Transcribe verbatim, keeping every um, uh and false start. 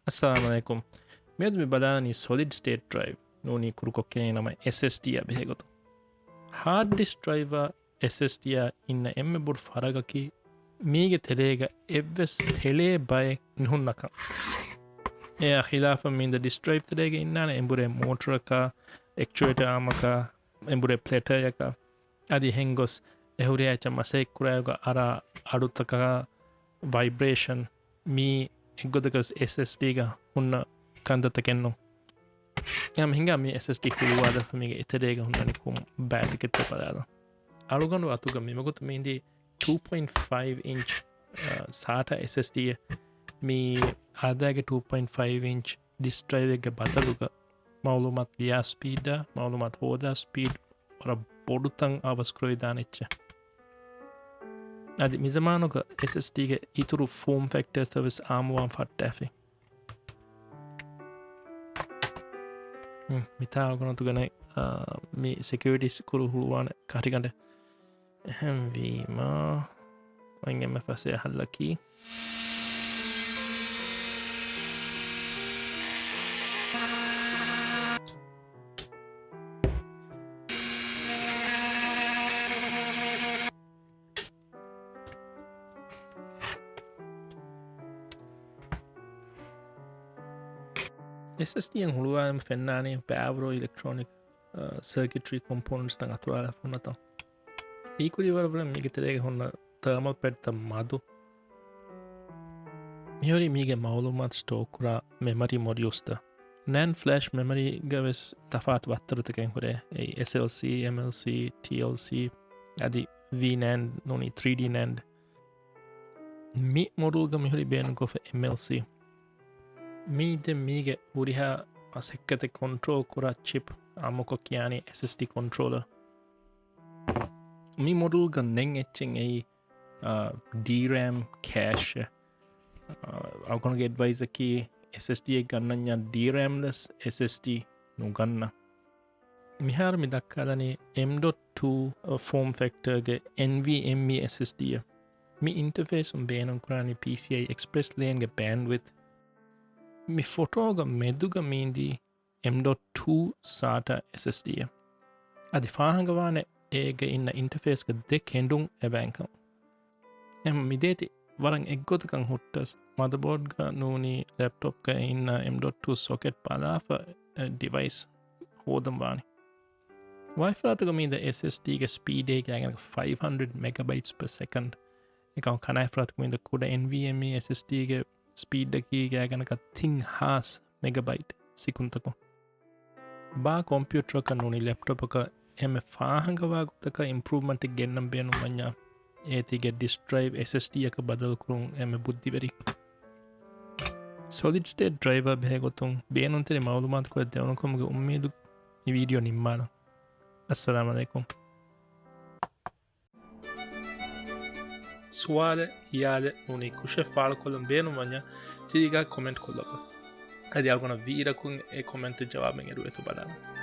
އައްސަލާމު ޢަލައިކުމް. މިއަދު މި ބަލާނީ ސޮލިޑް ސްޓޭޓް ޑްރައިވް ނޫނީ ކުރުކޮށް ކިޔަނީ ނަމަ އެސްއެސްޑީއާ ބެހޭގޮތުން. ހާޑް ޑިސްކް ޑްރައިވާ އެސްއެސްޑީއާ އިންނަ އެންމެ ބޮޑު ފަރަގަކީ މީގެ ތެލޭގަ އެއްވެސް ތެލޭ ބައެއް ނުހުންނަކަން. އެއާ ޚިލާފަށް މީންދަ ޑިސްކް ޑްރައިވް ތެލޭގަ އިންނާނެ އެނބުރޭ މޯޓަރަކާ، އެކްޗުއޭޓަ އާމަކާ، އެނބުރޭ ޕްލެޓަރަކާ. އަދި ހެންގޮސް އެ ހުރިހާ އެއްޗަށް މަސައްކަތް ކުރާއިރުގަ އަރާ އަޑުތަކާ ވައިބްރޭޝަން މީ އެއްގޮތަކަސް އެސްއެސްޑީގަ ހުންނަ ކަންތައްތަކެއްނު. އެހެން ހިނގާ މި އެސްއެސްޑީ ހުޅުވާލަފަ މީގެ އެތެރޭގަ ހުންނަނީ ކޮން ބައިތަކެއްތޯ ބަލާލަން. އަޅުގަނޑު އަތުގަ މިވަގުތު މީނދީ ޓޫ ޕޮއިންޓް ފައިވް އިންޗް، އާ، ސާޓާ އެސްއެސްޑީއެއް. މީ އާދައިގެ ޓޫ ޕޮއިންޓް ފައިވް އިންޗް ޑިސްކް ޑްރައިވެއްގެ ބަދަލުގަ މައުލޫމާތު ލިޔާ ސްޕީޑާ، މައުލޫމާތު ހޯދާ ސްޕީޑް ވަރަށް ބޮޑުތަން އަވަސްކުރެވިދާނެ އެއްޗެއް. އަދި މިޒަމާނުގަ އެސްއެސްޑީގެ އިތުރު ފޯމް ފެކްޓާސްތައް ވެސް އާއްމުވާން ފައްޓާފި. ހުން، މިތާ އަޅުގަނޑު އަތުގަ ނެތް، އާ، މި ސެކިއުރިޓީ ސްކްރޫ ހުޅުވާނެ ކަށިގަނޑެއް. އެހެންވީމަ، އޮތް އެމްއެފް އަށް ހައްލަކީ. އެސްއެސްޑީއަށް ހުޅުވާލަމުން ފެންނާނީ ބައިވަރު އިލެކްޓްރޯނިކް، އަ، ސަރކިޓްރީ ކޮމްޕޯނެންޓްސްތައް އަތުރާލާފަ ހުންނަތަން. ހީކުރީ ވަރަށް ވަރަށް މީގެ ތެރޭގަ ހުންނަ ތާމަލް ޕެޑްތައް މަދު. މިހުރީ މީގެ މައުލޫމާތު ސްޓޯ ކުރާ މެމަރީ މޮޑިއުލްސްތައް. ނޭންޑް ފްލެޝް މެމަރީގަ ވެސް ތަފާތު ވައްތަރުތަކެއް ހުރޭ. އެއީ އެސްއެލްސީ، އެމްއެލްސީ، ޓީއެލްސީ، އަދި ވީ ނޭންޑް ނޫނީ ތްރީޑީ ނޭންޑް. މި މޮޑުލްގަ މިހުރީ ބޭނުންކޮށްފަ އެމްއެލްސީ. މީ ދެން މީގެ ހުރިހާ މަސައްކަތެއް ކޮންޓްރޯލް ކުރާ ޗިޕް، އާއްމުކޮށް ކިޔާނީ އެސްއެސްޑީ ކޮންޓްރޯލަރ. މި މޮޑުލްގަ ނެތް އެއްޗެއް އެއީ، އާ، ޑީރޭމް ކޭޝް. އާ، އަޅުގަނޑުގެ އެޑްވައިސަކީ އެސްއެސްޑީއެއް ގަންނަންޏާ ޑީރޭމްލެސް އެސްއެސްޑީ ނުގަންނަ. މިހާރު މި ދައްކާލަނީ އެމް ޑޮޓް ޓޫ ފޯމް ފެކްޓަރގެ އެންވީއެމްއީ އެސްއެސްޑީއެއް. މި އިންޓަފޭސުން ބޭނުންކުރާނީ ޕީސީއައި އެކްސްޕްރެސް ލޭންގެ ބޭންޑްވިތް. މި ފޮޓޯގަ މެދުގަ މީނދީ އެމް ޑޮޓް ޓޫ ސާޓާ އެސްއެސްޑީއެއް. އަދި ފާހަގަވާނެ އޭގަ އިންނަ އިންޓަފޭސްގަ ދެ ކެނޑުން އެބައިންކަން. އެހެން މިދޭތި ވަރަށް އެއްގޮތަކަށް ހުއްޓަސް، މަދަބޯޑްގަ ނޫނީ ލެޕްޓޮޕްގަ އިންނަ އެމް ޑޮޓް ޓޫ ސޮކެޓް ބަލާފަ، އެ، ޑިވައިސް ހޯދަން ވާނެ. ވާތްފަރާތުގަ މީދަ އެސްއެސްޑީގެ ސްޕީޑޭ ގާތްގަނޑަކަށް ފައިވް ހަންޑްރެޑް މެގަބައިޓްސް ޕަ ސެކަންޑް. އެކަމަކު ކަނާތްފަރާތުގަ މީދަ ކުޑަ އެންވީއެމްއީ އެސްއެސްޑީގެ ސްޕީޑަކީ ގާތްގަނޑަކަށް ތިން ހާސް މެގަބައިޓް ސިކުންތަކުން. ބާ ކޮމްޕިއުޓަރަކަށް ނޫނީ ލެޕްޓޮޕަކަށް އެންމެ ފާހަގަވާ ގޮތަކަށް އިމްޕްރޫވްމަންޓެއް ގެންނަން ބޭނުންވަންޏާ، އޭތީގެ ޑިސްކް ޑްރައިވް އެސްއެސްޑީއަކަށް ބަދަލުކުރުން އެންމެ ބުއްދިވެރި. ސޮލިޑް ސްޓޭޓް ޑްރައިވާ ބެހޭގޮތުން ބޭނުންތެރި މައުލޫމާތުކޮޅެއް ދެވުނުކަމުގެ އުއްމީދު މި ވީޑިއޯ ނިންމާލަން. އައްސަލާމު ޢަލައިކުމް. ސުވާލެއް، ހިޔާލެއް ނޫނީ ކުށެއް ފާޅުކޮށްލަން ބޭނުންވަންޏާ ތިރީގާ ކޮމެންޓް ކޮށްލަބަ. އަދި އަޅުގަނޑަށް ވީއިރަކުން އެ ކޮމެންޓު ޖަވާބެއް އެރުވޭތޯ ބަލާނަން.